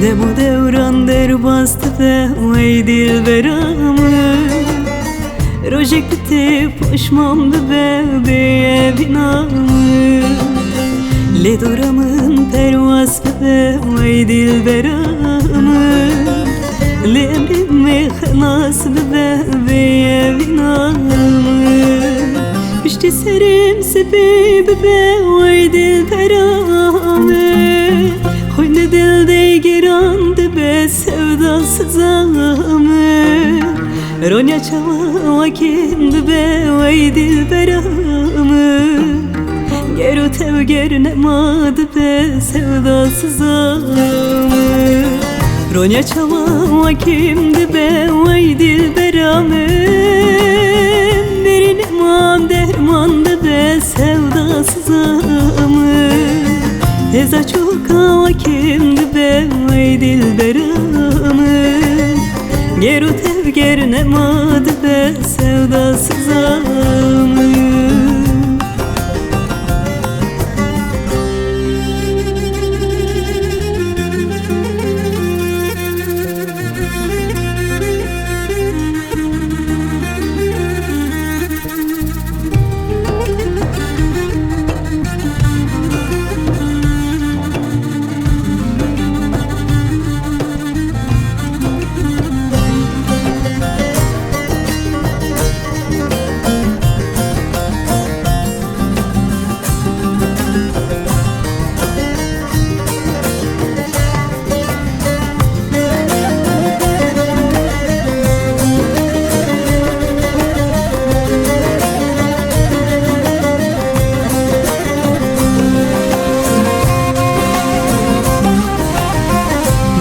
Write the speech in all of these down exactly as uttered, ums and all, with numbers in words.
Dem û dewran derbas dibe, wey dilbera min. Rojek bi te poşman bibe, bê evîna min. Lê dora min perwas bibe, wey dilbera min. Lê emrê me xelas bibe, bê evîna min. Piştî serê min spî bibe, wey dilbera min. Xwînê dil de giran dibe, sewda siza min. Ronya çawa wa kêm dibe, wey dilbera min. Ger û tevger nema dibe, sewda siza min. Ronya çawa wa kêm dibe, wey dilbera min. Berî nema derman dibe, sewda siza min. Hêza çoka wa kêm dibe, wey dilbera min. Ger û tevger nema dibe, sewda siza min.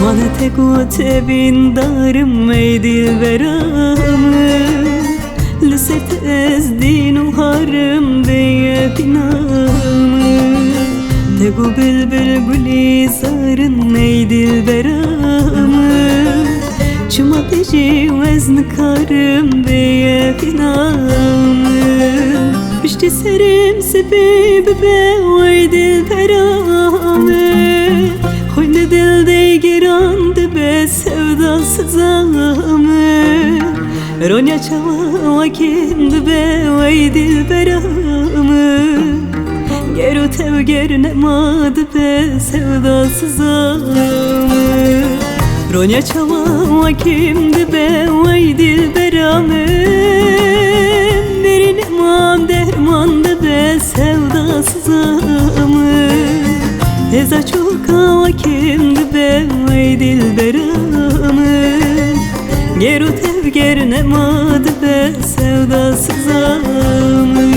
Mane te got evîndarim, ey dilbera min. Li ser te ez dîn û harim, bê evîna min. Te got bilbil gulîzar in, ey dilbera min. Çima te jî wez nikarim, bê evîna min. Piştî serê min spî bibe, wey dilbera min. Xwînê dil de giran dibe, sewda siza min. Ronya çawa wa kêm dibe, wey dilbera min. Ger û tevger nema dibe, sewda siza min. Ronya çawa wa kêm dibe, wey dilbera min. Berî nema derman dibe, sewda siza min. Hêza çoka wa kêm dibe, wey dilbera min. Ger û tevger nema dibe, sewda siza min.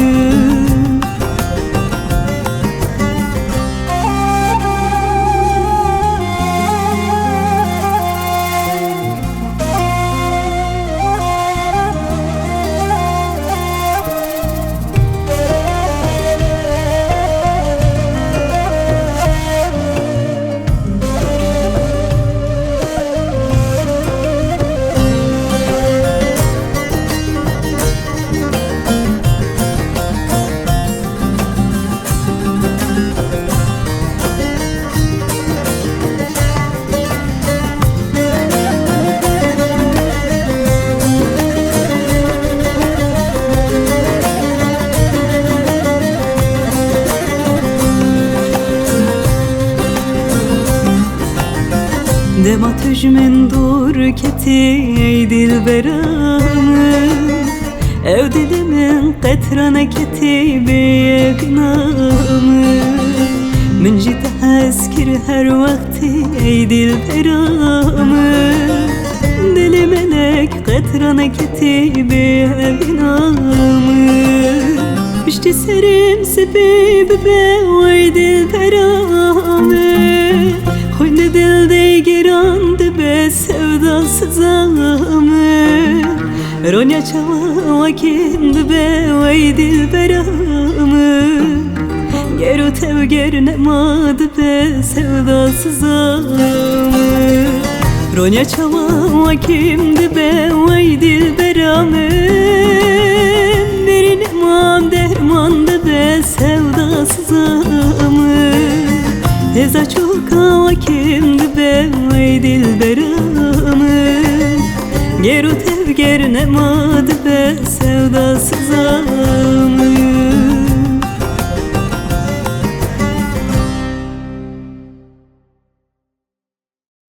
Dema tu ji min dûr ketî, ey dilbera min. Ew dilê min qet raneketî, bê evîna min. Min jî te hez kir her wextî, ey dilbera min. Dilê melek qet raneketî, bê evîna min. Piştî serê min spî bibe, wey dilbera min. Xwînê dil de giran dibe, sewda siza min. Ronya çawa wa kêm dibe, wey dilbera min. Ger û tevger nema dibe, sewda siza min. Ronya çawa wa kêm dibe, wey dilbera min. Berî nema derman dibe, sewda siza min. Hêza çoka wa Kim dibe wey dilbera min? Ger û tevger nema dibe sewda siza